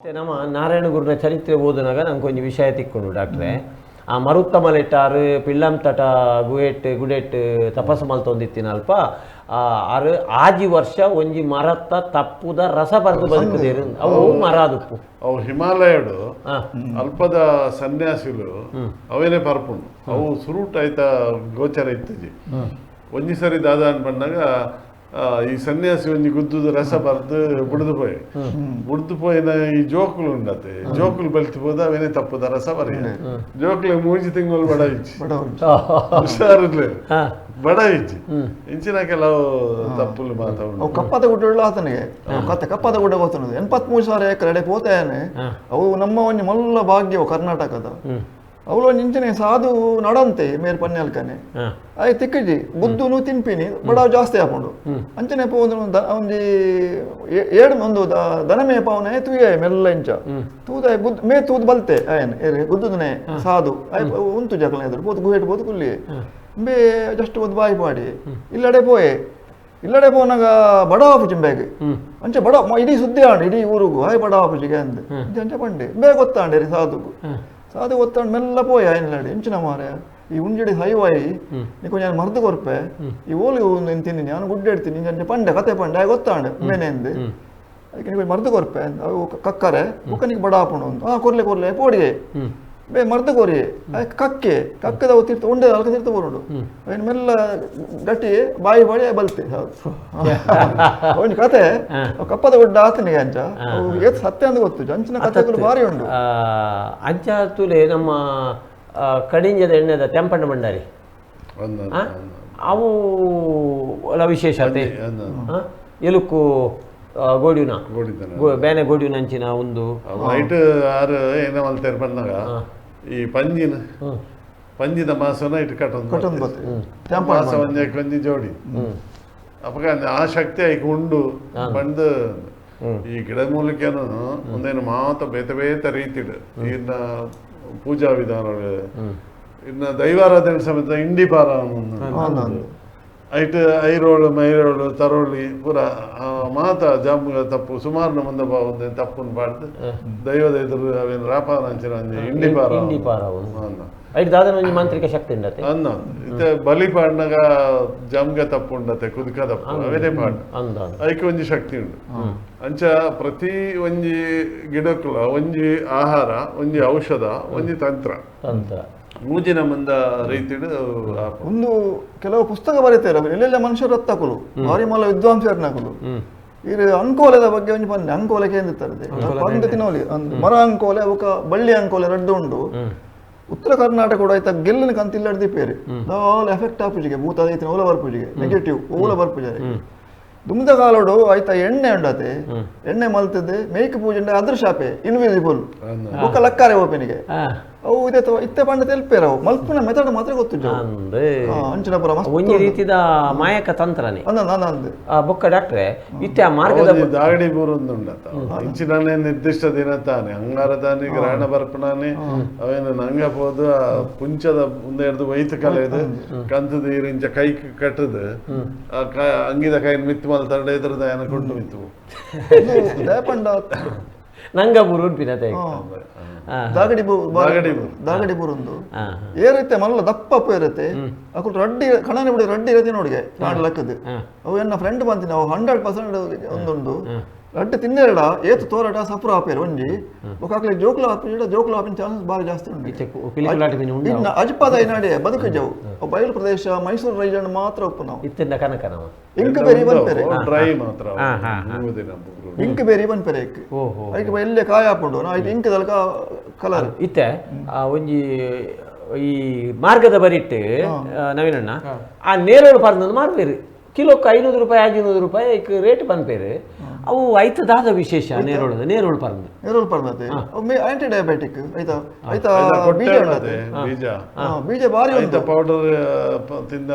ನಮ್ಮ ನಾರಾಯಣ ಗುರುನ ಚರಿತ್ರೆ ಓದುನಾಗ ನಂಗೆ ಒಂಜಿ ವಿಷಯ ತಿಕ್ಕೊಂಡು ಡಾಕ್ಟ್ರೆ. ಆ ಮರುತ್ತ ಮಲೆಟ್ಟಾರು ಪಿಳ್ಳಂ ತಟ ಗುಯೆಟ್ ಗುಡೆಟ್ ತಪಸ್ಸು ಮಲ್ತೊಂದಿತ್ತಿನ ಅಲ್ಪ ಆರು ಆಜಿ ವರ್ಷ ಒಂಜಿ ಮರತ್ತ ತಪ್ಪುದ ರಸ ಬರೆದು ಬದುಕುದೇರು. ಅವು ಮರ ಅದುಪ್ಪು ಅವು ಹಿಮಾಲಯಡು ಅಲ್ಪದ ಸನ್ಯಾಸಿಲು ಅವೇನೇ ಪರ್ಪುಂಡು. ಅವು ಸುರುಟ್ ಆಯ್ತ ಗೋಚರ ಇತ್ತಜಿ. ಒಂಜಿ ಸರಿ ದಾದ ಅನ್ಪಂಡಾಗ ಈ ಸನ್ಯಾಸಿ ಒಂಜಿ ಗುದ್ದುದ ರಸ ಬರ್ದು ಬುಡ್ದು ಪೋಯೆ. ಬುಡ್ದು ಪೋಯಿನ ಈ ಜೋಕುಲು ಉಂಡತೆ, ಜೋಕುಲು ಬಲ್ತಿ ಪೋದ ಅವೇನೇ ತಪ್ಪುದ ರಸ ಬರೆಯ. ಜೋಕುಲು ಮೂಜಿ ತಿಂಗಳು ಬಡ ಇಚ್ಚಿ ಹುಷಾರಿರ್ಲಿ ಬಡ ಇಚ್ಚಿ ಇಂಚಿನ ಕೆಲವು ತಪ್ಪುಲು ಮಾತಾಡ. ಅವು ಕಪ್ಪದ ಗುಡ್ಡ ಆತನಿಗೆ ಕತ್ತೆ ಕಪ್ಪದ ಗುಡ್ಡ ಗೊತ್ತುಂಟು. 83,000 ಎಕರೆ ಪೋತೇನೆ. ಅವು ನಮ್ಮ ಒಂಜಿ ಮಲ್ಲ ಭಾಗ್ಯವು ಕರ್ನಾಟಕದ. ಅವಳು ಒಂಜಿ ಇಂಚಿನ ಸಾಧು ನಡಂತೆ ಮೇರ್ ಪನ್ಯಲ್ಕನೆ ಆಯ್ ತಿಕ್ಕಜಿ ಬುದ್ಧುನು ತಿನ್ಪಿನಿ ಬಡ ಜಾಸ್ತಿ ಆಪುಂಡು. ಅಂಚನೆ ಪೋದು ಒಂಜಿ ಏಡು ಒಂದು ದನ ಮೇಪಾವನೆ ತೂಯೆ ಮೆಲ್ಲ ಇಂಚ ತೂದ ಬುದ್ಧ ಮೇ ತೂದ್ ಬಲ್ತೆ ಆಯನ್ ಏರೆ ಗುದ್ದುದನೆ ಸಾಧು ಆಯ್ ಉಂತು ಜಕಲ ಎದುರು ಪೋತು ಗುಹೆಟ್ ಪೋತು ಕುಲ್ಲಿ ಬೇ ಜಸ್ಟ್ ಒಂದು ಬಾಯಿ ಪಾಡಿ ಇಲ್ಲಡೆ ಪೋಯೆ. ಇಲ್ಲಡೆ ಪೋನಾಗ ಬಡ ಆಪುಜಿ ಬೇಗ ಅಂಚೆ ಬಡ ಇಡೀ ಸುದ್ದಿ ಆಂಡ್ ಇಡೀ ಊರುಗು ಹಾಯ್ ಬಡ ಆಪುಜಿಗೆ ಅಂದ್ ಅಂಚೆ ಪಂಡೆ ಬೇಗ ಗೊತ್ತಾಂಡೆ ರೀ ಸಾಧುಗು. ಸಾಧು ಗೊತ್ತಾಂಡ್ ಮೆಲ್ಲ ಪೋಯ ಆಯ್ನಲಾಡಿ ಇಂಚಿನ ಮಾರೆ ಈ ಉಂಜಡಿ ಸೈವಾಯಿ ನೀ ಕೊಂಚ ಮರ್ದು ಕೊರ್ಪೆ ಈ ಓಲಿ ತಿಂದಿನಿ ನಾನು ಗುಡ್ಡೆ ಇಡ್ತೀನಿ ಅಂಚೆ ಪಂಡೆ ಕತೆ ಪಂಡೆ ಆಯ್ ಗೊತ್ತಾಂಡೆ ಮೇನೆಂದು ಅದಕ್ಕೆ ನೀ ಮರ್ದು ಕೊರ್ಪೆ ಅವು ಕಕ್ಕರೆ ಬುಕ್ಕ ಬಡ ಆಪುಂಡು ಒಂದು ಆ ಕೊರ್ಲೆ ಕೊರ್ಲೆ ಪೋಡಿಗೆ ಬೇ ಮರ್ದು ಕೊರಿ ಕಕ್ಕೆ ಕಕ್ಕದ ತೀರ್ಥ ಉಂಡೆ ಅಲ್ಕ ತೀರ್ಥ ಬರುಂಡು ಅವನ ಮೆಲ್ಲ ಗಟ್ಟಿ ಬಾಯಿ ಬಾಡಿ ಬಲ್ತೆ. ಅವನ ಕತೆ ಕಪ್ಪದ ಗುಡ್ಡ ಆತನಿಗೆ ಅಂಚ ಅವು ಏತ್ ಸತ್ಯ ಅಂತ ಗೊತ್ತು. ಅಂಚಿನ ಕಥೆಗಳು ಭಾರಿ ಉಂಡು. ಅಂಚ ತುಲೆ ನಮ್ಮ ಕಡಿಂಜದ ಎಣ್ಣೆದ ತೆಂಪಣ್ಣ ಭಂಡಾರಿ ಅವು ಎಲ್ಲ ವಿಶೇಷತೆ. ಎಲುಕ್ಕು ಗೋಡಿನ ಬೇನೆ ಗೋಡಿನ ಅಂಚಿನ ಒಂದು ನೈಟ್ ಆರು ಏನ ಮಲ್ತೇರ್ ಪನ್ನಾಗ ಈ ಪಂಜಿನ ಪಂಜಿದ ಮಾಸನ ಇಟ್ಟು ಕಟ್ಟೊಂದು ಮಾಸ ಒಂಜಿ ಒಂಜಿ ಜೋಡಿ ಅಪಗ ಆ ಶಕ್ತಿ ಐಕ್ ಉಂಡು ಬಂದು ಈ ಗಿಡಮೂಲಿಕೆನು ಒಂದೇನು ಮಾತ ಬೇತೆ ಬೇತೆ ರೀತಿಡು ಇನ್ನ ಪೂಜಾ ವಿಧಾನಗಳು ಇನ್ನ ದೈವಾರಾಧನೆ ಸಮೇತ ಇಂಡಿ ಪಾರ ಐಟ್ ಐರೋಳು ಮೈರೋಳು ತರೋಳಿ ಪೂರ ಮಾತ ಜಾಮು ತಪ್ಪು ಸುಮಾರು ನಮ್ಮಂದ ಒಂದೇ ತಪ್ಪುನ್ ಪಾಡ್ದು ದೈವದ ಎದುರು ಅವೇನು ರಾಪಾನ ಅಂಚಿನ ಒಂಜಿ ಇಂಡಿ ಪಾರ ಇಂಡಿ ಪಾರ ಐಟ್ ದಾದನ ಒಂಜಿ ಮಾಂತ್ರಿಕ ಶಕ್ತಿ ಉಂಡತೆ ಅಂದ ಇತ್ತೆ ಬಲಿ ಪಾಡ್ನಾಗ ಜಾಮ್ಗೆ ತಪ್ಪು ಉಂಡತೆ ಕುದುಕ ತಪ್ಪು ಅವೇನೇ ಪಾಡ್ ಐಕ್ ಒಂಜಿ ಶಕ್ತಿ ಉಂಡು. ಅಂಚ ಪ್ರತಿ ಒಂಜಿ ಗಿಡಕ್ಕುಲ ಒಂಜಿ ಆಹಾರ ಒಂಜಿ ಔಷಧ ಒಂಜಿ ತಂತ್ರ ತಂತ್ರ ಮೂಜಿನ ಮಂದ ರೀತಿಡು ಒಂದು ಕೆಲವು ಪುಸ್ತಕ ಬರೀತಾರೆ ಎಲ್ಲೆಲ್ಲ ಮನುಷ್ಯರು ರತ್ತಕುಲು ಭಾರಿ ಮಲ್ಲ ವಿದ್ವಾಂಸರ್ನಕುಲು ಈ ಅಂಕೋಲೆದ ಬಗ್ಗೆ ಒಂಜಿ ಪನ್ನೆ ಅಂಕೋಲೆ ಕೇಂದಿತ್ತಾರೆ ಪಂದ್ ತಿನ್ನೋಲಿ ಮರ ಅಂಕೋಲೆ ಅವಕ ಬಳ್ಳಿ ಅಂಕೋಲೆ ರಡ್ಡು ಉಂಡು. ಉತ್ತರ ಕರ್ನಾಟಕ ಕೂಡ ಆಯ್ತಾ ಗೆಲ್ಲಿನ ಕಂತಿಲ್ಲಡ್ದಿ ಪೇರು ದಾಲ್ ಎಫೆಕ್ಟ್ ಆಪುಜಿಗೆ ಭೂತ ಐತಿನ ಓಲ ಬರ್ಪುಜಿಗೆ ನೆಗೆಟಿವ್ ಓಲ ಬರ್ಪುಜಾರೆ. ದುಮ್ದ ಕಾಲೋಡು ಆಯ್ತಾ ಎಣ್ಣೆ ಉಂಡತೆ ಎಣ್ಣೆ ಮಲ್ತದೆ ಮೇಕ್ ಪೂಜೆ ಅದೃಶಾಪೆ ಇನ್ವಿಸಿಬಲ್ ಬೊಕ್ಕ ಲಕ್ಕಾರೆ ಓಪನಿಗೆ ಅವು ಇದೆ ಇತ್ತೆ ಪಂಡ ತೆಲ್ಪೇರ ಅವು ಮಲ್ಪುನ ಮೆಥಡ್ ಮಾತ್ರ ಗೊತ್ತು ಅಂಚಿನ ಪುರ ಒಂಜಿ ರೀತಿದ ಮಾಯಕ ತಂತ್ರನೇ ಅಂದ ಬೊಕ್ಕ ಡಾಕ್ಟ್ರೆ ಇತ್ತೆ ಆ ಮಾರ್ಗದ ದಾಗಡಿ ಬೂರೊಂದು ಉಂಡತ ಇಂಚಿನಾನೆ ನಿರ್ದಿಷ್ಟ ದಿನ ತಾನೆ ಅಂಗಾರ ತಾನೆ ಗ್ರಹಣ ಬರ್ಪಣಾನೆ ಅವೇನು ನಂಗ ಪೋದು ಆ ಪುಂಚದ ಮುಂದೆ ಹಿಡಿದು ವೈತ ಕಲೆದು ಕಂತದ ಇಂಚ ಕೈ ಕಟ್ಟದು ಆ ಅಂಗಿದ ಕೈ ಮಿತ್ತು ಮಲ್ತಂಡ ಎದುರದ ಏನ ಕೊಂಡು ಮಿತ್ತು ಪಂಡ ನಂಗ ಬೂರು ಉಂಪಿನತೆ ದಾಗಡಿ ದಾಗಡಿ ಬೂರೊಂದು ಏರುತ್ತೆ ಮಲ್ಲ ದಪ್ಪ ಅಪ್ಪ ಇರುತ್ತೆ ಅಕುಲು ರಡ್ಡಿ ಕಣನೆ ಬಿಡಿ ರಡ್ಡಿ ಇರತ್ತೆ ನೋಡಿಗೆ ನಾಡು ಲಕ್ಕದು ಅವು ಎನ್ನ ಫ್ರೆಂಡ್ ಬಂತೀನಿ ಅವು 100% ಒಂದೊಂದು ರಡ್ಡಿ ತಿನ್ನೇರಡ ಏತು ತೋರಾಟ ಸಫ್ರ ಆಪೇರು ಒಂಜಿ ಬೊಕ್ಕ ಜೋಕುಲ ಆಪಿಡ ಜೋಕುಲ ಆಪಿನ ಚಾನ್ಸಸ್ ಭಾರಿ ಜಾಸ್ತಿ ಉಂಟು. ಇನ್ನು ಅಜ್ಪಾದ ನಾಡೆ ಬದುಕು ಜವು ಬಯಲು ಪ್ರದೇಶ ಮೈಸೂರು ರೈಜನ್ ಮಾತ್ರ ಉಪ್ಪು ನಾವು ಇಂಕ್ ಬೇರಿ ಬನ್ಪೆರೆ ಇಂಕ್ ಬೇರಿ ಬನ್ಪೆರೆ ಐಕ್ ಎಲ್ಲೇ ಕಾಯ ಹಾಕೊಂಡು ನಾ ಇಂಕ್ ದಲ್ಕ ಕಲರ್ ಇತ್ತೆ ಒಂಜಿ ಈ ಮಾರ್ಗದ ಬರಿಟ್ಟು ನವೀನಣ್ಣ ಆ ನೇರಳು ಪರ್ದು ಮಾರ್ಬೇರು ಕಿಲೋಕ್ಕೆ 500 ರೂಪಾಯಿ 500 ರೂಪಾಯಿ ಐಕ್ ರೇಟ್ ಪನ್ಪೇರು. ಅವು ಐತದಾದ ವಿಶೇಷ ನೇರೊಳದ ನೇರೊಳು ಪರ್ದು ನೇರೊಳು ಪರ್ದತೆ ಆಂಟಿ ಡಯಾಬಿಟಿಕ್ ಆಯ್ತಾ ಆಯ್ತಾ ಬೀಜ ಉಂಡತೆ ಬೀಜ ಬೀಜ ಭಾರಿ ಉಂಟು ಪೌಡರ್ ತಿಂದ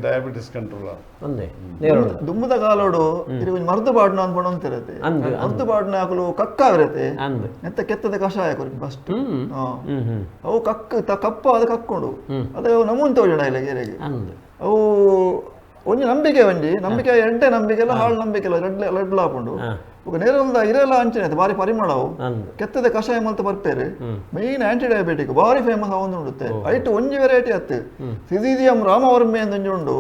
ಡಯಾಬಿಟಿಸ್ ಕಂಟ್ರೋಲ್ ಒಂದೇ ನೇರೊಳು ದುಮ್ಮದ ಕಾಲೋಡು ಇದು ಒಂಜಿ ಮರ್ದು ಬಾಡ್ನ ಅನ್ಕೊಂಡು ಅಂತಿರತ್ತೆ ಮರ್ದು ಬಾಡ್ನ ಹಾಕಲು ಕಕ್ಕ ಇರತ್ತೆ ನೆತ್ತ ಕೆತ್ತದ ಕಷಾಯ ಕೊರಿ ಫಸ್ಟ್ ಅವು ಕಕ್ಕ ಕಪ್ಪ ಅದು ಕಕ್ಕೊಂಡು ಅದೇ ನಮೂನ್ ತೋಜಣ ಇಲ್ಲ ಗೆರೆಗೆ ಅವು ಒಂಜಿ ನಂಬಿಕೆ ಒಂಜಿ ನಂಬಿಕೆ ಎಡ್ಡೆ ನಂಬಿಕೆ ಎಲ್ಲ ಹಾಳು ನಂಬಿಕೆ ಎಲ್ಲ ರೆಡ್ ರೆಡ್ ಆಪುಂಡು. ఒక ನೇರಲ್ದ ಇರೆಲ ಅಂಚನೆ ಬಾರಿ ಪರಿಮಳವು ಕೆತ್ತದ ಕಷಾಯ ಮಲ್ತ ಬರ್ಪೇರು main aunty diabetic ಬಾರಿ ಫೇಮಸ್ ಅವೊಂದು ಉಂಡುತ್ತೆ ಐಟ್ ಒಂಜಿ ವೆರೈಟಿ ಅತ್ತು ಸಿಸಿದಿಯಂ ರಾಮವರ್ಮೆ ಅಂತ ಒಂಜಿ ಉಂಡು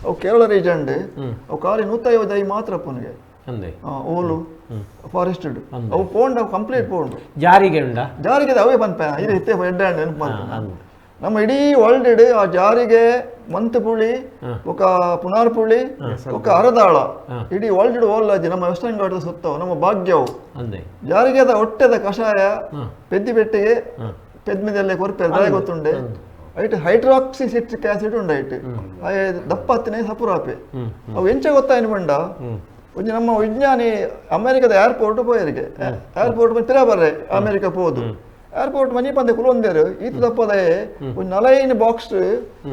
ಅವು ಕೇರಳ ರೀಜನ್ ಅವು ಖಾಲಿ 150 ದೈ ಮಾತ್ರ ಪುನಿಗೆ ಓಲು ಫಾರೆಸ್ಟ್ ಅವು ಪೋಂಡು ಅವು ಕಂಪ್ಲೀಟ್ ಪೋಂಡು ಜಾರಿಗೆ ಉಂಡ ಜಾರಿಗೆ ಅವೇ ಪನ್ಪೆ ಇದು ಇತ್ತೆ ಹೆಡ್ ಆ್ಯಂಡ್ ನಮ್ಮ ಇಡೀ ವರ್ಲ್ಡ್ ಇಡ್ ಆ ಜಾರಿಗೆ ಮಂತುಪುಳಿ ఒక ಪುನಾರ್ಪುಳಿ ఒక ಅರದಾಳ ಇಡೀ ವರ್ಲ್ಡ್ ಓಲ್ ಅಜ್ಜಿ ನಮ್ಮ ವೆಸ್ಟರ್ನ್ ಘಾಟದ ಸುತ್ತವು ನಮ್ಮ ಭಾಗ್ಯವು ಜಾರಿಗೆದ ಒಟ್ಟೆದ ಕಷಾಯ ಪೆದ್ದಿ ಪೆಟ್ಟಿಗೆ ಪೆದ್ಮಿದಲ್ಲೇ ಕೊರ್ಪೆ ದಾಯ ಗೊತ್ತುಂಡೆ ಐಟ್ hydroxy citric acid ಉಂಡು ಐಟ್ ದಪ್ಪತ್ತಿನೇ ಸಪುರಾಪೆ ಅವು ಎಂಚ ಗೊತ್ತಾಯಿನ ಬಂಡ ಒಂಜಿ ನಮ್ಮ ವಿಜ್ಞಾನಿ ಅಮೆರಿಕದ ಏರ್ಪೋರ್ಟ್ ಪೋಯರಿಗೆ ಏರ್ಪೋರ್ಟ್ ಪಿರ ಬರ್ರೆ ಅಮೆರಿಕ ಪೋದು ಏರ್ಪೋರ್ಟ್ ಮನಿ ಪಂದೆ ಕುಲೊಂದೇರು ಈತ ದಪ್ಪದೆ ಒಂದು ನಲೈನ್ ಬಾಕ್ಸ್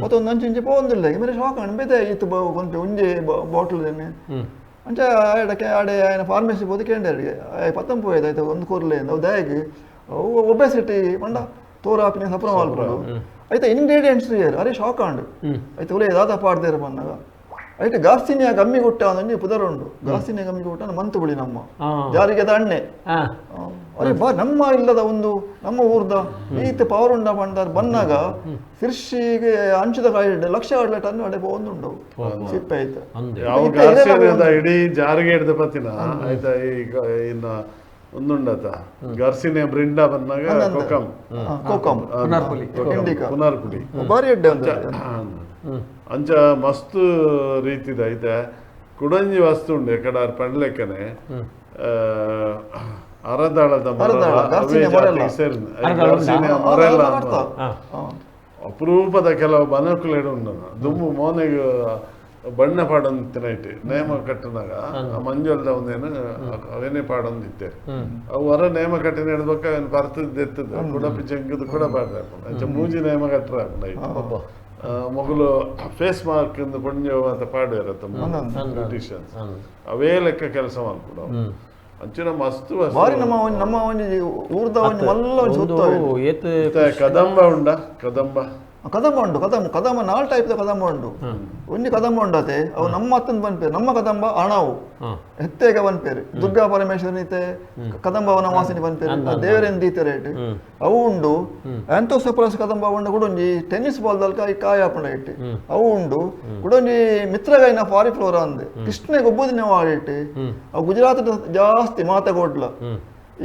ಮತ್ತೊಂದು ಅಂಚು ಇಂಚು ಪೋಂದಿಲ್ಲ ಮೇರೆ ಶಾಕ್ ಅನ್ಬೇದೆ ಈತ ಕೊಂತೆ ಒಂಜಿ ಬಾಟ್ಲ್ ಅಂಚ ಆಡಕ್ಕೆ ಆಡೆ ಆಯ್ನ ಫಾರ್ಮಸಿ ಪೋದು ಕೇಂಡರಿಗೆ ಪತ್ತಂ ಪೋಯ್ದು ಆಯ್ತು ಒಂದು ಕೊರ್ಲೆ ಅವು ದಯಗೆ ಅವು ಒಬೆಸಿಟಿ ಪಂಡ ತೋರಾಪಿನ ಸಪ್ರ ಮಲ್ಪುಂಡು ಆಯ್ತಾ ಇಂಗ್ರೀಡಿಯೆಂಟ್ಸ್ ಅರೆ ಶಾಕ್ ಆಂಡು ಆಯ್ತು ಒಳ್ಳೆ ದಾದ ಪಾಡ್ದೇರು ಪನ್ನಾಗ ಐಟ್ ಗಾರ್ಸಿನಿಯ ಗಮ್ಮಿ ಗುಟ್ಟ ಒಂಜಿ ಪುದರ್ ಉಂಡು ಗಾರ್ಸಿನಿಯ ಗಮ್ಮಿ ಗುಟ್ಟ ಮಂತು ಬುಳಿ ನಮ್ಮ ಜಾರಿಗೆದ ಅಣ್ಣೆ ಅರೆ ಬಾ ನಮ್ಮ ಇಲ್ಲದ ಒಂದು ನಮ್ಮ ಊರ್ದ ಈತ ಪವರ್ ಉಂಡ ಪಂಡಾರ್ ಬನ್ನಾಗ ಸಿರ್ಷಿಗೆ ಅಂಚದ ಕಾಯಿ ಲಕ್ಷ ಗಟ್ಟಲೆ ಟನ್ ಅಡೆ ಒಂದುಂಡು ಸಿಪ್ಪೆ ಆಯ್ತು ಇಡೀ ಜಾರಿಗೆ ಹಿಡ್ದ ಪತ್ತಿನ ಆಯ್ತಾ ಈಗ ಇನ್ನ ಒಂದುಂಡತ ಗಾರ್ಸಿನಿಯ ಬ್ರಿಂಡ ಬಂದಾಗ ಕೋಕಂ ಕೋಕಂ ಪುನರ್ಪುಲಿ ಬಾರಿ ಎಡ್ಡೆ ಒಂದು ಅಂಚ ಮಸ್ತ್ ರೀತಿದ ಐತೆ ಕುಡಂಜಿ ವಸ್ತು ಉಂಡು ಎಕಡಾರ್ ಪಂಡ್ಲೆಕ್ಕನೆ ಅರದಾಳದ ಮೊರೆಲ್ಲ ಅಪರೂಪದ ಕೆಲವು ಬನಕುಲೆಡು ಉಂಡು ದುಂಬು ಮೋನೆಗ್ ಬಣ್ಣ ಪಾಡೊಂದು ನೈಟ್ ನೇಮ ಕಟ್ಟನಾಗ ಮಂಜಲ್ದ ಒಂದೇನು ಅವೇನೇ ಪಾಡೊಂದಿತ್ತೇವೆ ಅವು ಹೊರ ನೇಮ ಕಟ್ಟಿನ ಹಿಡ್ಬೇಕ ಅವನು ಬರ್ತದ ಕುಡಪಿ ಜಂಗದ ಕೂಡ ಪಾಡ್ರ ಅಂಚ ಮೂಜಿ ನೇಮ ಕಟ್ಟರ ನೈಟ್ ಮೊಗಲು ಫೇಸ್ ಮಾರ್ಕ್ ಇಂದ ಪುಣ್ಯ ಅಂತ ಪಾಡುವ ಬ್ಯೂಟಿಷಿಯನ್ಸ್ ಅವೇ ಲೆಕ್ಕ ಕೆಲಸ ಮಾಡ್ಬಿಡು ಅಂಚಿನ ಮಸ್ತ್ ಬಾರಿ ನಮ್ಮ ನಮ್ಮ ಒಂಜಿ ಊರ್ದ ಒಂಜಿ ಮಲ್ಲ ಒಂಜಿ ಸುತ್ತ ಕದಂಬ ಉಂಡ ಕದಂಬ ಕದಂಬ ಉಂಡು ಕದಂಬ ಕದಂಬ ನಾಲ್ ಟೈಪ್ the Kadamba ಉಂಡು ಒಂಜಿ ಕದಂಬ ಉಂಡತೆ ಅವು ನಮ್ಮ ಅತ್ತಂದು ಬನ್ಪೇರು ನಮ್ಮ ಕದಂಬ ಅಣವು ಹೆತ್ತೇಗ ಬನ್ಪೇರು ದುರ್ಗಾ ಪರಮೇಶ್ವರನಿತೆ ಕದಂಬವನ ವಾಸಿನಿ ಬನ್ಪೇರು ದೇವರೇನು ದೀತೆ ರೇಟ್ ಅವು ಉಂಡು ಆಂಥೋಸೆಫಲಸ್ ಕದಂಬ ಉಂಡು ಕೂಡ ಒಂಜಿ ಟೆನ್ನಿಸ್ ಬಾಲ್ ದಲ್ಕ ಈ ಕಾಯಿ ಹಾಪುಂಡ ಇಟ್ಟು ಅವು ಉಂಡು ಕೂಡ ಒಂಜಿ ಮಿತ್ರಗಾಯಿನ ಫಾರಿಫ್ಲೋರಾ ಅಂದೆ ಕೃಷ್ಣೆ ಗೊಬ್ಬದಿನ ವಾಡಿಟ್ಟು ಅವು ಗುಜರಾತ್ ಜಾಸ್ತಿ ಮಾತೆಗೋಡ್ಲ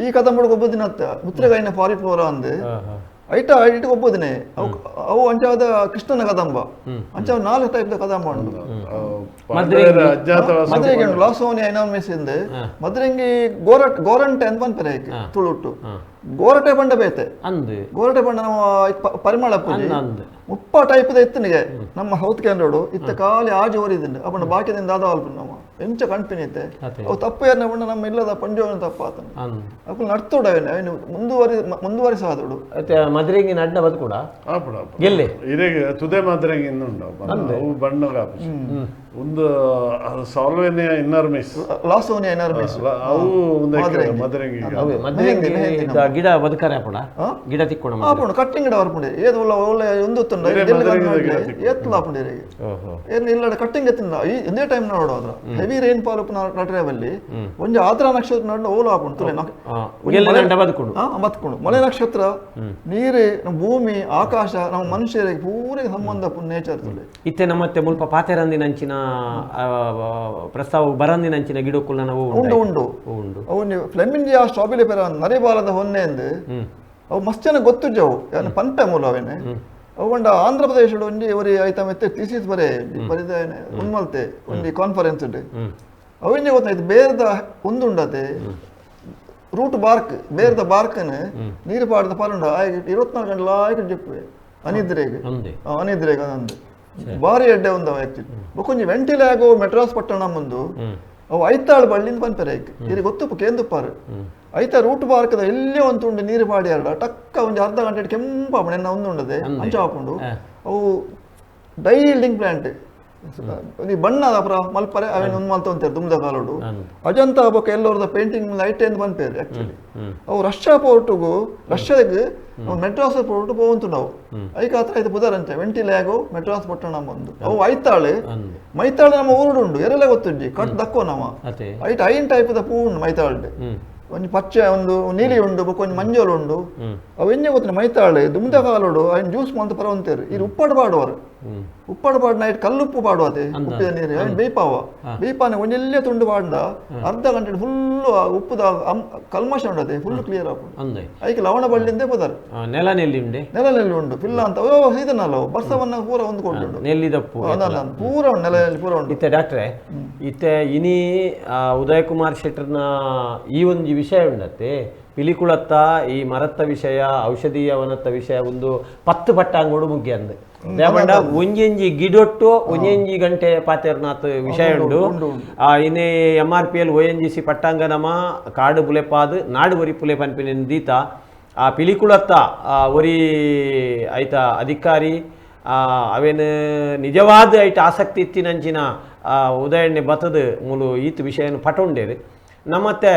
ಈ ಕದಂಬಡು ಗೊಬ್ಬದಿನತ್ತ ಮಿತ್ರಗಾಯಿನ ಫಾರಿಫ್ಲೋರಾ ಅಂದೆ ಐಟ ಐಟ್ ಒಪ್ಪುದಿನಿ ಅವು ಅವು ಅಂಚಾದ ಕೃಷ್ಣನ ಕದಂಬ ಅಂಚ ನಾಲ್ಕು ಟೈಪ್ the Kadamba ಉಂಡು ಮದ್ರೆಂಗಿ ಉಂಡು ಲಾಸೋನಿ ಐನಾಮಿಸ್ ಇಂದೆ ಮದ್ರೆಂಗಿ ಗೋರಂಟೆ ಅಂತ ಪನ್ಪೆರೆ ತುಳುಟ್ಟು ಗೋರಟೆ ಬಂಡ ಬೇತೆ ಗೋರಟೆ ಬಂಡ ನಮ್ಮ ಪರಿಮಳ ಪೂಜೆ ಮುಪ್ಪ ಟೈಪ್ the ಇತ್ತನಿಗೆ ನಮ್ಮ ಸೌತ್ ಕೆನರೋಡು ಇತ್ತ ಖಾಲಿ ಆಜು ಓರಿದಿಂಡು ಅಪ್ಪಂಡ ಬಾಕಿದಿಂದ ದಾದ ಅಲ್ಪ ನಮ್ಮ ಎಂಚ ಕಣ್ಪಿನಿತ್ತೆ ಅವು ತಪ್ಪು ಯಾರನ್ನ ಬಣ್ಣ ನಮ್ಮ ಇಲ್ಲದ ಪಂಜೋನ ತಪ್ಪ ಆತನ ಅಪ್ಪು ನಡ್ತೋಡು ಅವನು ಅವನು ಮುಂದುವರಿಸಾದೋಡು ಮದ್ರೆಂಗಿ ನಡ್ನ ಬದುಕೂಡ ಗೆಲ್ಲೆ ಇದೇ ತುದೆ ಮದ್ರೆಂಗಿ ಇನ್ನುಂಡು ಅವು ಬಣ್ಣ ಒಂದು ಸಾಲ್ವೇನಿಯಾ ಇನ್ನರ್ಮಿಸ್ ಲಾಸೋನಿಯಾ ಇನ್ನರ್ಮಿಸ್ ಅವು ಮದ್ರೆಂಗಿ ಮದ್ರೆಂಗಿ ಗಿಡ ಬದುಕರೆ ಅಪ್ಪಣ ಗಿಡ ತಿಕ್ಕೋಣ ಆಪುಂಡು ಕಟ್ಟಿಂಗ್ ಗಿಡ ಬರ್ಪುಂಡು ಏದು ಉಲ್ಲ ಒಳ್ಳೆ ಒಂದು ತುಂಡ ಏತ್ಲ ಆಪುಂಡು ಏನು ಇಲ್ಲ ಕಟ್ಟಿಂಗ್ ಎತ್ತಿನ ಈ ಒಂದೇ ಟೈಮ್ ನೋಡು ಅದ್ರ heavy rain fall ನಟ್ರೆ ಒಂಜಿ ಆದ್ರ ನಕ್ಷತ್ರ ನಡ್ನ ಓಲು ಆಪುಂಡು ಬದುಕೊಂಡು ಮಳೆ ನಕ್ಷತ್ರ ನೀರು ನಮ್ಮ ಭೂಮಿ ಆಕಾಶ ನಮ್ಮ ಮನುಷ್ಯರಿಗೆ ಪೂರಿಗೆ ಸಂಬಂಧ ನೇಚರ್ ಇತ್ತೆ ನಮ್ಮತ್ತೆ ಮುಲ್ಪ ಪಾತೆರಂದಿನ ಅಂಚಿನ ಪ್ರಸ್ತಾವ ಬರಂದಿನ ಅಂಚಿನ ಗಿಡಕ್ಕುಲ್ಲ ನಾವು ಉಂಡು ಉಂಡು ಉಂಡು ಅವು ಫ್ಲೆಮಿಂಜಿಯಾ ಸ್ಟ್ರಾಬೆರಿ ಪೆರ ನರಿಬಾಲದ ಹೊನ್ನೆ ಅಂದು ಅವು ಮಸ್ತ್ ಜನ ಗೊತ್ತುಜ್ಜವು ಯಾನು ಪಂಪೆ ಮೂಲ ಅವೇನೆ ಅವು ಉಂಡ ಆಂಧ್ರ ಪ್ರದೇಶಡ್ ಒಂಜಿ ಒರಿ ಐತ ಮೆತ್ತೆ ಥೀಸಿಸ್ ಬರೆ ಬರಿದ ಉನ್ಮಲ್ತೆ ಒಂಜಿ ಕಾನ್ಫರೆನ್ಸ್ ಉಂಡು ಅವಿಂಜಿ ಗೊತ್ತಾಯ್ತು ಬೇರ್ದ ಒಂದುಂಡತೆ ರೂಟ್ ಬಾರ್ಕ್ ಬೇರ್ದ ಬಾರ್ಕನ್ ನೀರು ಪಾಡ್ದ ಪಾಲುಂಡ ಆಯ್ಕೆ 24 ಗಂಟೆ ಲಾಯ್ಕ್ ಜಪ್ಪುವೆ ಅನಿದ್ರೆಗ್ ಅನಿದ್ರೆಗ್ ಅಂದು ಬಾರಿ ಎಡ್ಡೆ ಒಂದು ಆಕ್ಚುಲಿ ಬೊಕೊಂಜಿ ವೆಂಟಿಲಾಗೋ ಮೆಡ್ರಾಸ್ ಪಟ್ಟಣ ಮುಂದು ಅವು ಐತಾಳು ಬಳ್ಳಿಂದ ಪನ್ಪೆರೆ ಐಕ್ ಇರಿ ಗೊತ್ತುಪ್ಪು ಕೇಂದುಪ್ಪಾರು ಐತ ರೂಟ್ ಬಾರ್ಕದ ಎಲ್ಲೇ ಒಂದು ತುಂಡು ನೀರು ಪಾಡಿ ಅರಡ ಟಕ್ಕ ಒಂಜಿ ಅರ್ಧ ಗಂಟೆ ಕೆಂಪಾಪುಂಡು ಎನ್ನ ಒಂದು ಉಂಡದೆ ಅಂಚ ಆಪುಂಡು ಅವು dye yielding plant ಈ ಬಣ್ಣದ ಅಪರ ಮಲ್ಪರೆ ಅವೇನು ಒಂದು ಮಲ್ತ ಅಂತಾರೆ ದುಮ್ದ ಕಾಲೋಡು ಅಜಂತ ಬೊಕ್ಕ ಎಲ್ಲರದ ಪೇಂಟಿಂಗ್ ಲೈಟ್ ಎಂದು ಪನ್ಪೇರು ಆಕ್ಚುಲಿ ಅವು ರಷ್ಯಾ ಪೋರ್ಟುಗು ರಷ್ಯಾಗ್ Madras ಪೋಟು ಪೋವಂತುಂಡವು ಐಕ್ ಆತ್ರ ಐತೆ ಪುದರಂತೆ ವೆಂಟಿಲ್ಯಾಗೋ ಮೆಡ್ರಾಸ್ ಪಟ್ಟಣ ಬಂದು ಅವು ಐತಾಳೆ ಮೈತಾಳೆ ನಮ್ಮ ಊರುಡು ಉಂಡು ಎರೆಲ್ಲ ಗೊತ್ತುಂಜಿ ಕಟ್ ದಕ್ಕೋ ನಮ್ಮ ಐಟ್ ಐನ್ ಟೈಪ್ ದ ಪೂ ಉಂಡು ಮೈತಾಳ್ಡೆ ಒಂಜಿ ಪಚ್ಚೆ ಒಂದು ನೀಲಿ ಉಂಡು ಬೊಕ್ಕ ಒಂಜಿ ಮಂಜೋಲು ಉಂಡು ಅವು ಎಂಜ ಗೊತ್ತಿನ ಮೈತಾಳೆ ದುಮ್ದ ಕಾಲೋಡು ಐನ್ ಜ್ಯೂಸ್ ಮಂತ ಪರವಂತೇರು ಇದು ಉಪ್ಪಾಡು ಪಾಡುವರು ಉಪ್ಪಾಡು ಪಾಡ್ ನೈಟ್ ಕಲ್ಲುಪ್ಪು ಪಾಡುವತೆ ಉಪ್ಪಿದ ನೀರು ಐನ್ ಬೇಯ್ಪಾವ ಬೇಯ್ಪಾನೆ ಒಂಜೆಲ್ಲೇ ತುಂಡು ಪಾಡ್ದ ಅರ್ಧ ಗಂಟೆ ಫುಲ್ಲು ಉಪ್ಪುದ ಕಲ್ಮಶ ಉಂಡತೆ ಫುಲ್ ಕ್ಲಿಯರ್ ಆಪುಂಡು ಐಕ್ ಲವಣ ಬಳ್ಳಿಂದೇ ಪುದರ್ ನೆಲ ನೆಲ್ಲಿ ಉಂಡೆ ನೆಲ ನೆಲ್ಲಿ ಉಂಡು ಪಿಲ್ಲ ಅಂತ ಸೀಸನ್ ಅಲ್ಲ ಬರ್ಸವನ್ನ ಪೂರ ಒಂದು ಕೊಟ್ಟುಂಡು ನೆಲ್ಲಿದಪ್ಪು ಪೂರ ಉಂಡು ನೆಲ ನೆಲ್ಲಿ ಪೂರ ಉಂಡು ಇತ್ತೆ ಡಾಕ್ಟ್ರೆ ಇತ್ತೆ ಇನಿ ಉದಯ್ ಕುಮಾರ್ ಶೆಟ್ಟರ್ನ ಈ ಒಂದು ವಿಷಯ ಉಂಡತ್ತೆ ಪಿಲಿಕುಳತ್ತ ಈ ಮರತ್ತ ವಿಷಯ ಔಷಧೀಯ ವನತ್ತ ವಿಷಯ ಒಂದು 10 ಪಟ್ಟಾಂಗೋಡು ಮುಗ್ಗಿ ಅಂದು ದೇಪಂಡ ಒಂಜೆಂಜಿ ಗಿಡೊಟ್ಟು ಒಂಜೆಂಜಿ ಗಂಟೆ ಪಾತೆರ್ನಾಥ್ ವಿಷಯ ಉಂಡು ಇನ್ನೇ M R P L O N G C ಪಟ್ಟಾಂಗ ನಮ ಕಾಡು ಬುಲೆಪಾದು ನಾಡು ಒರಿ ಪುಲೆ ಪನ್ಪಿನ ದೀತ ಆ ಪಿಲಿಕುಳತ್ತ ಒರಿ ಐತ ಅಧಿಕಾರಿ ಅವೇನು ನಿಜವಾದ ಐಟ ಆಸಕ್ತಿ ಇತ್ತಿನಂಚಿನ ಉದಾಹರಣೆ ಬತ್ತದ ಮೂಲು ಈತ ವಿಷಯನ ಪಟೊಂಡೇರು ನಮ್ಮತ್ತೆ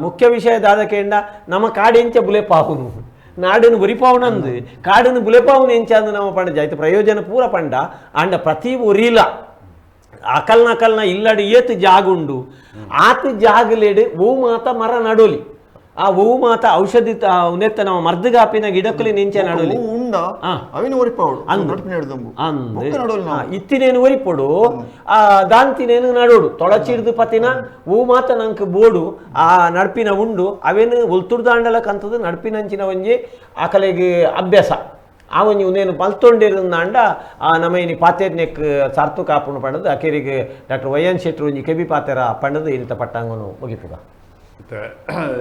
ಮುಖ್ಯ ವಿಷಯ ದಾದಕೇಂಡ ನಮ್ಮ ಕಾಡೆಂಚ ಬುಲೆಪಾಹುನು ನಾಡನ್ನು ಬುರಿಪಾವನಂದು ಕಾಡನ್ನು ಬುಲೆಪಾವನು ಎಂಚ ಅಂದು ನಮ್ಮ ಪಂಡ ಆಯ್ತು ಪ್ರಯೋಜನ ಪೂರ ಪಂಡ ಅಂಡ ಪ್ರತಿ ಒರಿಲ ಅಕಲ್ನ ಅಕಲ್ನ ಇಲ್ಲಡು ಏತು ಜಾಗುಂಡು ಆತ ಜಾಗಲೇಡು ಓ ಮಾತ ಮರ ನಡೋಲಿ ಆ ಹೂ ಮಾತ ಔಷಧಿ ಉನೆತ್ತ ನಮ್ಮ ಮರ್ದಗಾಪಿನ ಗಿಡಕ್ಕಲಿ ನಿಂಚೆ ನಡೋಲಿ ಉಂಡ ಅವಿನ ಒರಿಪಾವಡು ಇತ್ತಿನೇನು ಒರಿಪೊಡು ಆ ದಾಂತಿನೇನು ನಡೋಡು ತೊಳಚಿಡ್ದು ಪತಿನ ಹೂ ಮಾತ ನಂಕ್ ಬೋಡು ಆ ನಡ್ಪಿನ ಉಂಡು ಅವೇನು ಒಲ್ತುರ್ದಾಂಡಲಕ್ಕಂಥದ್ದು ನಡ್ಪಿನಂಚಿನ ಒಂಜಿ ಆಕಲೆಗೆ ಅಭ್ಯಾಸ ಆ ಒಂಜಿ ಉನೇನು ಪಲ್ತೊಂಡಿರಂದಾಂಡ ಆ ನಮ್ಮ ಇನಿ ಪಾತೇರ್ನೆಕ್ ಸಾರ್ತು ಕಾಪುಣು ಪಂಡದು ಅಕೇರಿಗೆ doctor Y N ಶೆಟ್ರು ಒಂಜಿ ಕೆಬಿ ಪಾತೆರ ಪಂಡದು ಇನಿತ ಪಟ್ಟಾಂಗನು ಮುಗಿಪುಗ.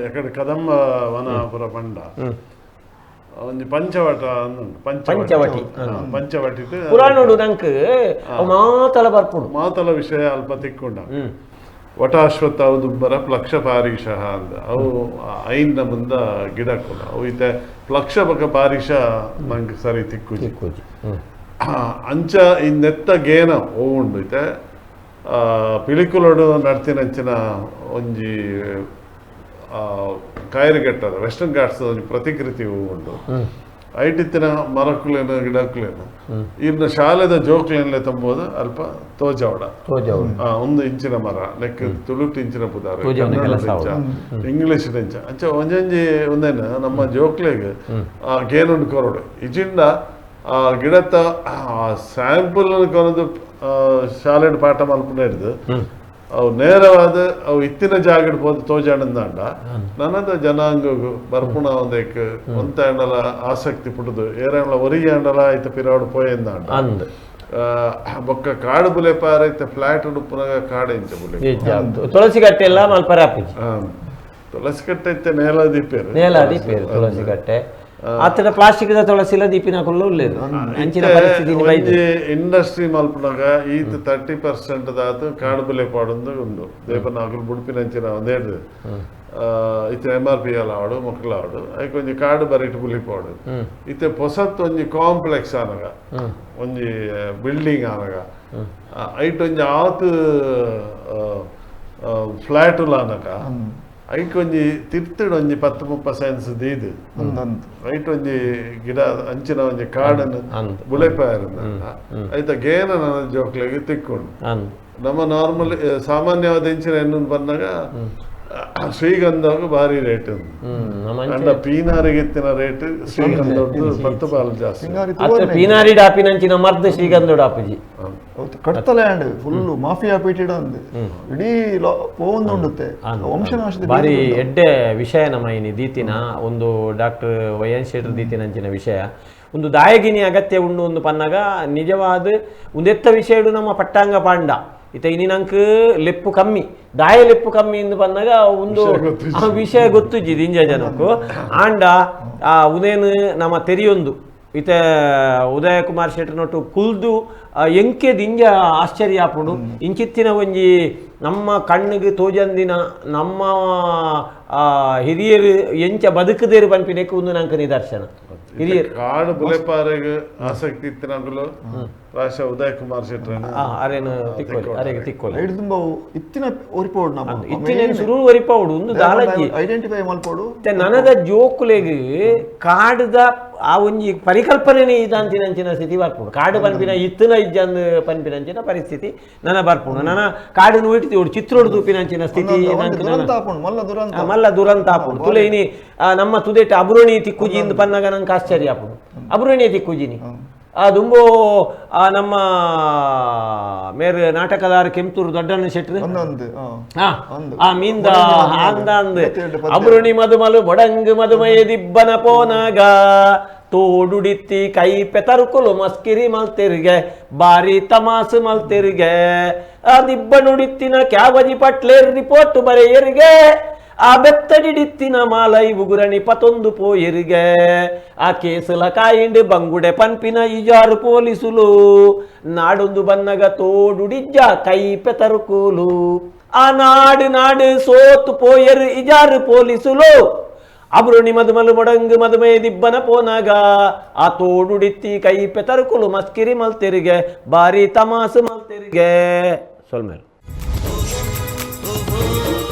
ಎಕಡೆ ಕದಂಬ ವನಪುರ ಪಂಡ ಒಂಜಿ ಪಂಚವಟ ಪಂಚವಟಿ ಪಂಚವಟಿ ಪುರಾಣೋಡು ನಂಕ್ ಮಾತಲ ಬರ್ಪುಡು ಮಾತಲ ವಿಷಯ ಅಲ್ಪ ತಿಕ್ಕೊಂಡ ವಟಾಶ್ವತ್ಥ ದುಬ್ಬರ ಪ್ಲಕ್ಷ ಪಾರೀಷ ಅಂದ ಅವು ಐನ ಮುಂದ ಗಿಡ ಕೂಡ ಅವು ಇತ್ತೆ ಪ್ಲಕ್ಷ ಬಕ ಪಾರೀಷ ನಂಗೆ ಸರಿ ತಿಕ್ಕುಜಿ ಅಂಚ ಈ ನೆತ್ತ ಗೇನ ಓ ಉಂಡು ಇತ್ತೆ ಪಿಲಿಕುಲೋಡು ನಡ್ತಿನಂಚಿನ ಒಂಜಿ ಕಾಯಿರುಗಟ್ಟದ ವೆಸ್ಟರ್ನ್ ಘಾಟ್ಸ್ ಒಂಜಿ ಪ್ರತಿಕೃತಿ ಹೂ ಉಂಡು ಐಟಿತ್ತಿನ ಮರಕ್ಕುಲೇನು ಗಿಡಕ್ಕುಲೇನು ಇನ್ನು ಶಾಲೆದ ಜೋಕ್ಲೇನ್ಲೆ ತುಂಬೋದು ಅಲ್ಪ ತೋಜಾವಡ ಒಂದು ಇಂಚಿನ ಮರ ನೆಕ್ ತುಳುಟು ಇಂಚಿನ ಪುದಾರು ಇಂಗ್ಲೀಷ್ ಇಂಚ ಅಂಚ ಒಂಜೊಂಜಿ ಒಂದೇನು ನಮ್ಮ ಜೋಕ್ಲೆಗ್ ಆ ಗೇನುಂಡು ಕೊರಡು ಇಜಿಂಡ ಆ ಗಿಡತ್ತ ಸ್ಯಾಂಪಲ್ ಕೊರದು ಶಾಲೆಡ್ ಪಾಠ ಮಲ್ಪುನ ಹಿಡ್ದು ಅವು ನೇರವಾದ ಅವು ಇತ್ತಿನ ಜಾಗಡ್ ಪೋದು ತೋಜಾಣಂದಾಂಡ ನನದ ಜನಾಂಗ ಬರ್ಪುಣ ಒಂದೇಕ್ ಒಂತಾಂಡಲ ಆಸಕ್ತಿ ಪುಟ್ಟದು ಏರಂಡ ಒರಿಯಾಂಡಲ ಐತ ಪಿರಾಡು ಪೋಯಂದಾಂಡ ಬೊಕ್ಕ ಕಾಡು ಬುಲೆಪಾರ ಐತ ಫ್ಲಾಟ್ ಉಡುಪುನಾಗ ಕಾಡು ಇಂಚ ಬುಲೆ ತುಳಸಿ ಕಟ್ಟೆ ಎಲ್ಲ ಮಲ್ಪರ ತುಳಸಿ ಕಟ್ಟೆ ಇತ್ತೆ ನೇಲ ದೀಪೇರು ನೇಲ ದೀಪೇರು ತುಳಸಿ ಕಟ್ಟೆ ಆತನ ಪ್ಲಾಸ್ಟಿಕ್ the ತುಳಸಿಲ ದೀಪಿನ ಕುಲ್ಲು ಉಲ್ಲೇರು ಅಂಚಿನ ಪರಿಸ್ಥಿತಿ ಇಂಡಸ್ಟ್ರಿ ಮಲ್ಪನಾಗ ಈತ 30% ದಾತು ಕಾಡು ಬುಲೆ ಪಾಡೊಂದು ಉಂಡು ದೇಪನ ಅಗುಲು ಬುಡುಪಿನ ಅಂಚಿನ ಒಂದೇಡು ಇತ್ತೆ M R P L ಆವಡು ಮೊಕ್ಕಲು ಆವಡು ಐಕ್ ಒಂಜಿ ಕಾಡು ಬರಿಟ್ ಬುಲಿ ಪಾಡು ಇತ್ತೆ ಪೊಸತ್ ಒಂಜಿ ಕಾಂಪ್ಲೆಕ್ಸ್ ಆನಗ ಒಂಜಿ ಬಿಲ್ಡಿಂಗ್ ಆನಗ ಐಟ್ ಒಂಜಿ ಆತ್ ಫ್ಲಾಟ್ ಆನಗ ಐಕ್ ಒಂಜಿ ತಿರ್ತುಡು ಒಂಜಿ 10-30 ಸೆನ್ಸ್ ದೀದು ಐಟ್ ಒಂಜಿ ಗಿಡ ಅಂಚಿನ ಒಂಜಿ ಕಾಡನ್ನು ಬುಲೆಪಾಯರು ಐತ ಗೇನ ನನ್ನ ಜೋಕ್ಲೆಗೆ ತಿಕ್ಕೊಂಡು ನಮ್ಮ ನಾರ್ಮಲ್ ಸಾಮಾನ್ಯವಾದ ಇಂಚಿನ ಎಣ್ಣು ಬಂದಾಗ ಶ್ರೀಗಂಧವಾಗ ಭಾರಿ ರೇಟ್ ಅಂಡ ಪೀನಾರಿಗೆ ಇತ್ತಿನ ರೇಟ್ ಶ್ರೀಗಂಧ 10 ಪಾಲು ಜಾಸ್ತಿ ಪೀನಾರಿ ಡಾಪಿನಂಚಿನ ಮರ್ದು ಶ್ರೀಗಂಧ ಡಾಪುಜಿ ಕಡ್ತಲೆ ಫುಲ್ ಮಾಫಿಯಾ ಪೀಟಿಡ ಅಂದ್ ಇಡೀ ಪೋವೊಂದುಂಡುತ್ತೆ ವಂಶನಾಶದ ಭಾರಿ ಎಡ್ಡೆ ವಿಷಯ ನಮ್ಮ ಇನಿ ದೀತಿನ ಒಂದು doctor Y N ಶೆಟ್ಟರ್ ದೀತಿನಂಚಿನ ವಿಷಯ ಒಂದು ದಾಯಗಿನಿ ಅಗತ್ಯ ಉಂಡು ಒಂದು ಪನ್ನಗ ನಿಜವಾದ ಒಂದೆತ್ತ ವಿಷಯಡು ನಮ್ಮ ಪಟ್ಟಾಂಗ ಪಾಂಡ ಇತ್ತ ಇನಿ ನಂಕ್ ಲೆಪ್ಪು ಕಮ್ಮಿ ದಾಯ ಲೆಪ್ಪು ಕಮ್ಮಿ ಎಂದು ಬಂದಾಗ ಒಂದು ವಿಷಯ ಗೊತ್ತುಜ್ಜಿ ದಿಂಜ ಜನಕ್ಕೂ ಆಂಡ ಆ ಉದೇನು ನಮ್ಮ ತೆರಿಯೊಂದು ಇತ ಉದಯ ಕುಮಾರ್ ಶೆಟ್ಟರ್ನೊಟ್ಟು ಕುಲ್ದು ಎಂಕೆ ದಿಂಜ ಆಶ್ಚರ್ಯ ಆಪುಂಡು ಇಂಚಿತ್ತಿನ ಒಂಜಿ ನಮ್ಮ ಕಣ್ಣಿಗೆ ತೋಜಂದಿನ ನಮ್ಮ ಹಿರಿಯರು ಎಂಚ ಬದುಕದೇರು ಪನ್ಪಿನಕ್ಕೆ ಒಂದು ನಂಗೆ ನಿದರ್ಶನ. ಹಿರಿಯರು. ಕಾಡು ಬುಲೆಪಾರೆಗ್ ಆಸಕ್ತಿ ಇತ್ತಿನಕುಲು ಪ್ರಾಯಶಃ ಉದಯ್ ಕುಮಾರ್ ಶೆಟ್ರನ ಅರೇನು ತಿಕ್ಕೋಲಿ, ಅರೆಗೆ ತಿಕ್ಕೋಲಿ. ಐಡ್ ತುಂಬ ಇತ್ತಿನ ಒರಿಪೋಡು ನಮ್ಮ ಇತ್ತಿನ ಸುರು ಒರಿಪಾವುಡು ಉಂದು ದಾಲಜ್ಜಿ ಐಡೆಂಟಿಫೈ ಮಲ್ಪೋಡು. ಇತ್ತೆ ನನದ ಜೋಕುಲೆಗ್ ಕಾಡುದ ಆ ಒಂಜಿ ಪರಿಕಲ್ಪನೆನೇ ಇದಾಂತಿನಂಚಿನ ಸ್ಥಿತಿ ಬರ್ಪುಂಡು. ಕಾಡು ಪನ್ಪಿನ ಇತ್ತಿನ ಇಜ್ಜಂದು ಪನ್ಪಿನಂಚಿನ ಪರಿಸ್ಥಿತಿ ನನ ಬರ್ಪುಂಡು. ನನ ಕಾಡಿನ ಇಡ್ತೀವಿ ಚಿತ್ರೋಡು ತೂಪಿನಂಚಿನ ಸ್ಥಿತಿ ದುರಂತ ಆಪುಂಡು, ಮಲ್ಲ ದುರಂತ. ಮಲ್ಲ ದುರಂತ ಆಪುಂಡು. ತುಲೆ ಇನಿ ನಮ್ಮ ತುದೆಟ್ ಅಬ್ರೋಣಿ ತಿಕ್ಕುಜಿ ಇಂದು ಪನ್ನಗ ನಂಗೆ ಆಶ್ಚರ್ಯ ಆಪುಂಡು. ಅಬ್ರೋಣಿ ತಿಕ್ಕುಜಿನಿ ಆ ದುಂಬೋ ಆ ನಮ್ಮ ಮೇರ್ ನಾಟಕದಾರ ಕೆಂತೂರು ದೊಡ್ಡಣ್ಣ ಶೆಟ್ರು ಆ ಮೀಂದ ಅಂದ ಅಂದ್ ಅಬ್ರುಣಿ ಮದುಮಲು ಬೊಡಂಗ್ ಮದುಮಯ ದಿಬ್ಬನ ಪೋನಾಗ ತೋಡುಡಿತ್ತಿ ಕೈ ಪೆತರುಕುಲು ಮಸ್ಕಿರಿ ಮಲ್ತೆರಿಗೆ ಬಾರಿ ತಮಾಸು ಮಲ್ತೆರಿಗೆ ಆ ದಿಬ್ಬನುಡಿತ್ತಿನ ಕ್ಯಾವಜಿ ಪಟ್ಲೇರ್ ರಿಪೋರ್ಟ್ ಬರೆಯರಿಗೆ ಆ ಬೆತ್ತಡಿಡಿತ್ತಿನ ಮಾಲೈ ಉಗುರಣಿ ಪತೊಂದು ಪೋಯೆರಿಗೆ ಆ ಕೇಸುಲ ಕಾಯಿಂಡ್ ಬಂಗುಡೆ ಪನ್ಪಿನ ಇಜಾರು ಪೊಲೀಸುಲು ನಾಡೊಂದು ಬನ್ನಗ ತೋಡುಡಿಜ್ಜ ಕೈ ಪೆತರುಕೂಲು ಆ ನಾಡು ನಾಡು ಸೋತು ಪೋಯರು ಇಜಾರು ಪೊಲೀಸುಲು ಅಬ್ರುಣಿ ಮದುಮಲು ಮೊಡಂಗು ಮದುಮೆ ದಿಬ್ಬನ ಪೋನಾಗ ಆ ತೋಡುಡಿತ್ತಿ ಕೈ ಪೆತರುಕುಲು ಮಸ್ಕಿರಿ ಮಲ್ತೆರಿಗೆ ಬಾರಿ ತಮಾಸು ಮಲ್ತೆರಿಗೆ ಸೊಲ್ಮೇಲು. Oh, oh, oh.